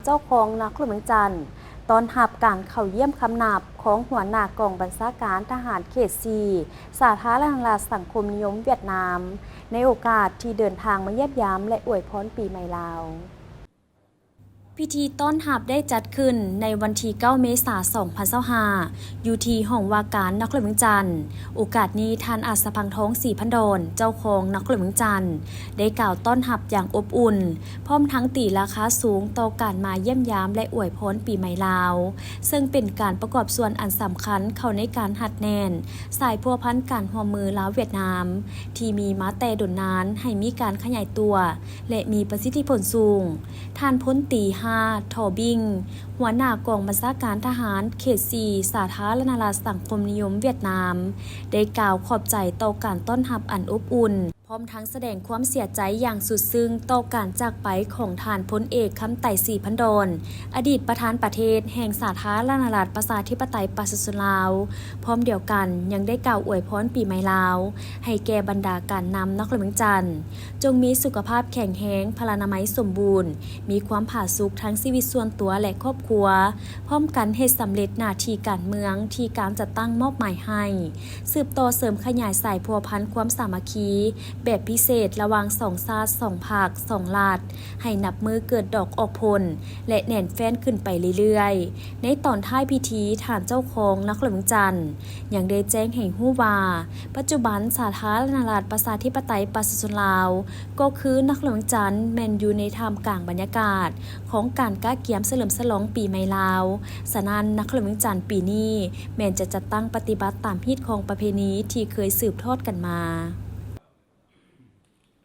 ເຈົ້າຄອງນະຄອນຫຼວງວຽງຈັນ ຕ້ອນຮັບການເຂົ້າຢ້ຽມຄຳນັບຂອງຫົວໜ້າກອງບັນຊາການທະຫານເຂດສີ່ ສາທາລະນະລັດສັງຄົມນິຍົມຫວຽດນາມ ໃນໂອກາດທີ່ເດີນທາງມາຢ້ຽມຢາມ ແລະ ອວຍພອນປີໃໝ່ລາວ. ພິທີຕ້ອນຮັບໄດ້ຈັດຂຶ້ນໃນວັນທີເກົ້າ ເມສາ ສອງພັນຊາວຫ້າ ຢູ່ທີ່ຫ້ອງວ່າການນະຄອນຫຼວງວຽງຈັນ. ໂອກາດນີ້ ທ່ານ ອາດສະພັງທອງ ສີພັນດອນ ເຈົ້າຄອງນະຄອນຫຼວງວຽງຈັນ ໄດ້ກ່າວຕ້ອນຮັບຢ່າງອົບອຸ່ນ ພ້ອມທັງຕີລາຄາສູງຕໍ່ການມາຢ້ຽມຢາມ ແລະ ອວຍພອນປີໃໝ່ລາວ, ເຊິ່ງເປັນການປະກອບສ່ວນອັນສຳຄັນເຂົ້າໃນການຮັດແໜ້ນສາຍພົວພັນການຮ່ວມມືລາວ-ຫວຽດນາມ ທີ່ມີມາແຕ່ດົນນານ ໃຫ້ມີການຂະຫຍາຍຕົວ ແລະ ມີປະສິດທິຜົນສູງ. ທ່ານພົນຕີ ຮາ ທໍບິງ ຫົວໜ້າກອງບັນຊາການທະຫານເຂດສີ່ ສາທາລະນະລັດສັງຄົມນິຍົມຫວຽດນາມ ໄດ້ກ່າວຂອບໃຈຕໍ່ການຕ້ອນຮັບອັນອົບອຸ່ນ, ພ້ອມທັງສະແດງຄວາມເສຍໃຈຢ່າງສຸດຊຶ້ງຕໍ່ການຈາກໄປຂອງທ່ານພົນເອກ ຄຳໄຕ ສີພັນດອນ ອະດີດປະທານປະເທດແຫ່ງສາທາລະນະລັດປະຊາທິປະໄຕປະຊາຊົນລາວ. ພ້ອມດຽວກັນຍັງໄດ້ກ່າວອວຍພອນປີໃໝ່ລາວ ໃຫ້ແກ່ບັນດາການນຳນະຄອນຫຼວງວຽງຈັນ ຈົ່ງມີສຸຂະພາບແຂງແຮງ, ພະລານາໄມສົມບູນ, ມີຄວາມຜາສຸກທັງຊີວິດສ່ວນຕົວ ແລະ ຄອບຄົວ, ພ້ອມກັນເຮັດສຳເລັດໜ້າທີ່ການເມືອງທີ່ການຈັດຕັ້ງມອບໝາຍໃຫ້, ສືບຕໍ່ເສີມຂະຫຍາຍສາຍພົວພັນຄວາມສາມັກຄີແບບພິເສດລະຫວ່າງສອງຊາດ, ສອງພັກ, ສອງລັດ ໃຫ້ນັບມື້ເກີດດອກອອກຜົນ ແລະ ແໜ້ນແຟ້ນຂຶ້ນໄປເລື້ອຍໆ. ໃນຕອນທ້າຍພິທີ, ທ່ານເຈົ້າຄອງນະຄອນຫຼວງວຽງຈັນ ຍັງໄດ້ແຈ້ງໃຫ້ຮູ້ວ່າ ປັດຈຸບັນສາທາລະນະລັດປະຊາທິປະໄຕປະຊາຊົນລາວ ກໍຄືນະຄອນຫຼວງວຽງຈັນ ແມ່ນຢູ່ໃນທ່າມກາງບັນຍາກາດຂອງການກະກຽມສະເຫຼີມສະຫຼອງປີໃໝ່ລາວ. ສະນັ້ນ, ນະຄອນຫຼວງວຽງຈັນປີນີ້ແມ່ນຈະຈັດຕັ້ງປະຕິບັດຕາມຮີດຄອງປະເພນີທີ່ເຄີຍສືບທອດກັນມາ.